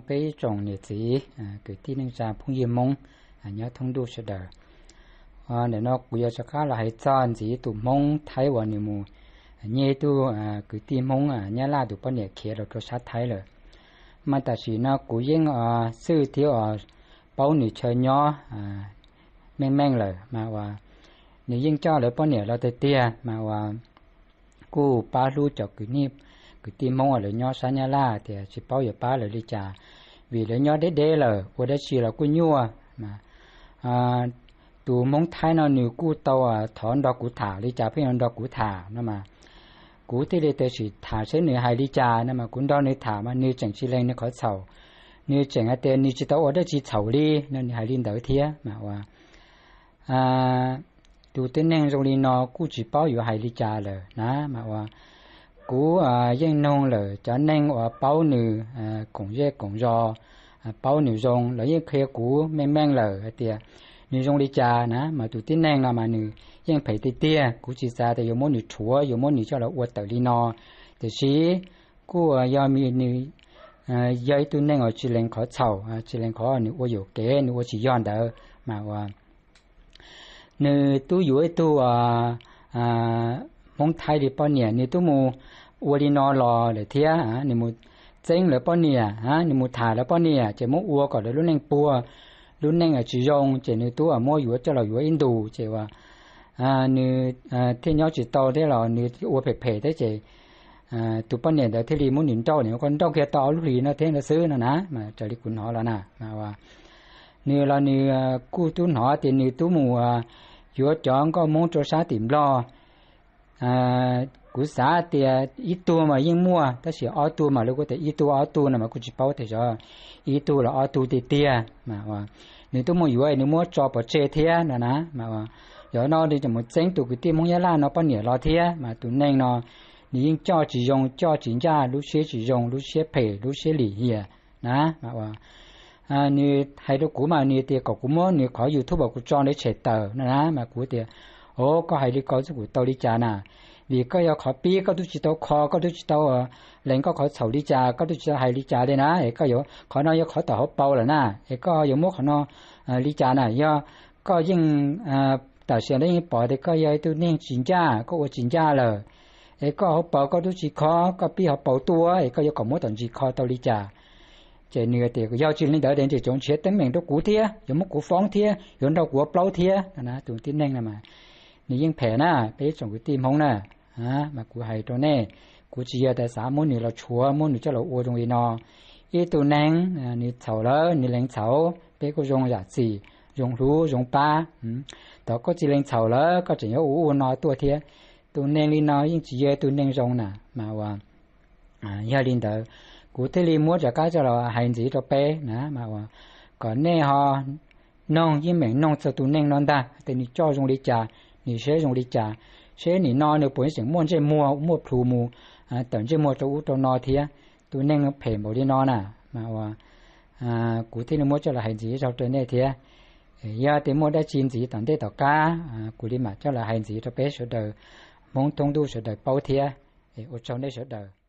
Peb ib tsoom niam txiv, kwv tij neej tsa phooj ywg Hmoob nyob thoob ntuj sawv daws. Ntawm no kuv yuav rov qab los hais txog ntxiv tus Hmoob Thaib uas nws mus nyiag ib tug kwv tij Hmoob Nyab Laj tus poj niam khiav los rau sab Thaib lawm. Mas tam sim no kuv yeej xwb thiab paub nws chaw nyob meej meej lawm mas uas nws yeej coj lawv poj niam los tiag tiag mas uas kuj pab hlub cov kwv tij Hmoob uas lawv nyob sab Nyab Laj tias tsis paub yuav pab lawv li cas, vim lawv nyob deb deb lawm ua dab tsi los kuj nyuaj. Tus Hmoob Thaib no nws kuj tau thov nrog kuv tham li cas pheej yuav nrog kuv tham no mas kuv thiaj li tias sim tham seb nws hais li cas no mas kuv nrog nws tham mas nws tseem tsis lees nws qhov txhaum, nws tseem hais tias nws tsis tau ua dab tsi txhaum li no nws hais li ntawd thiab mas uas tus tib neeg zoo li no kuj tsis paub yuav hais li cas lawm na mas uas kuv yeej noog lawm cov neeg uas paub nws koom zej koom zos, paub nws zoo los yeej qhia kuv meej meej lawm hais tias nws zoo li cas na mas tus tib neeg no mas nws yeej phem tiag tiag, kuv tsis xav tias yuav muab nws rhuav yuav muab nws coj los ua tawm li no. Tiam sis kuj yog nws yog ib tug neeg uas tsis lees qhov txhaum tsis lees qhov nws ua yuam kev nws ua tsis yog ntawd mas uas nws twb yuav ib tug Hmoob Thaib li poj niam nws twb mus ua li no los lawm thiab nws mus txeeb lawv poj niam, nws mus tham lawv poj niam ces muab ua kom lawv lub neej puag, lub neej tsis zoo ces nws twb muab yuav coj los yuav ib ntus ces uas nws thiaj nyob tsis tau thiab los nws ua phem phem thiab ces tus poj niam ntawd thiaj li muab nws nrauj, nws koj nrauj kiag tau ob lub hlis no thiab ntawd xwb no na mas raws li kuv hnov los na. Nws los nws kuj twb hnov tias nws twb mus yuav cov nkauj Hmoob rau sab tim Nplog. Kuv xav tias ib tug mas yeej muaj tab sis ob tug mas lawv kuj tias ib tug ob tug no mas kuj tsis paub tias xyov ib tug los ob tug tiag tiag. Nws twb mus yuav nws muab tso pov tseg thiab no na mas yog no nws tseem mus txeeb tus kwv tij Hmoob Nyab Laj no poj niam los thiab mas tus neeg no nws yeej coj tsis zoo coj tsis ncaj, lub siab tsis zoo, lub siab phem, lub siab lim hiam na mas uas nws hais rau kuv mas nws tias kom kuv muab nws qhov YouTube uas kuv tso ntawd tshem tawm no na mas kuv tias, o, koj hais li ko xwb kuv tau li cas na? Vim koj yog qhov pib koj twb tsis tau kho, koj twb tsis tau lees koj qhov txhaum li cas, koj twb tsis tau hais li cas li na es koj yuav, qhov no yog qhov tom hauv paus lawm na es koj yuav muab qhov no li cas na? Yog koj yeej tam sim no yeej pom tias koj yog ib tug neeg tsis ncaj, koj ua tsis ncaj lawm es koj hauv paus koj twb tsis kho, koj pib hauv paus tuaj es koj yuav kom muab tom ntsis kho tau li cas? Ces nws tias yog tsis li ntawd ces tseem nrhiav teeb meem rau kuv thiab yuav muab kuv foob thiab yuav nrog kuv ua plaub thiab no na. Tus tib neeg no mas nws yeej phem na, peb ib tsoom kwv tij Hmoob na. Mas kuv hais rau nej, kuv tsis yog tias xav muab nws los tshuav muab nws coj los ua zoo li no. Ib tug neeg nws txhaum lawm nws lees txhaum peb kuj zoo zam txim, zoo hlub zoo pab. Thaum koj tsis lees txhaum lawm koj tseem yuav ua ua no tuaj thiab. Tus neeg li no yeej tsis yog tus neeg zoo na mas uas yog li ntawd kuv thiaj li muab rov qab coj los hais ntxiv rau peb na mas uas kom nej ho noog, yeej meem noog txog tus neeg no ntag tias nws coj zoo li cas, nws siab zoo li cas, seb nim no nws puas tseem muaj ntsej muag muaj plhus mus tawm ntsej muag rau ub rau no thiab. Tus neeg no phem npaum li no na mas uas kuv thiaj li muab coj los hais ntxiv zog rau nej thiab. Yog tias muaj dab tsi ntxiv tom ntej tom qab kuv li mam coj los hais ntxiv rau peb sawv daws Hmoob thoob ntuj sawv daws paub thiab. Ua tsaug nej sawv daws.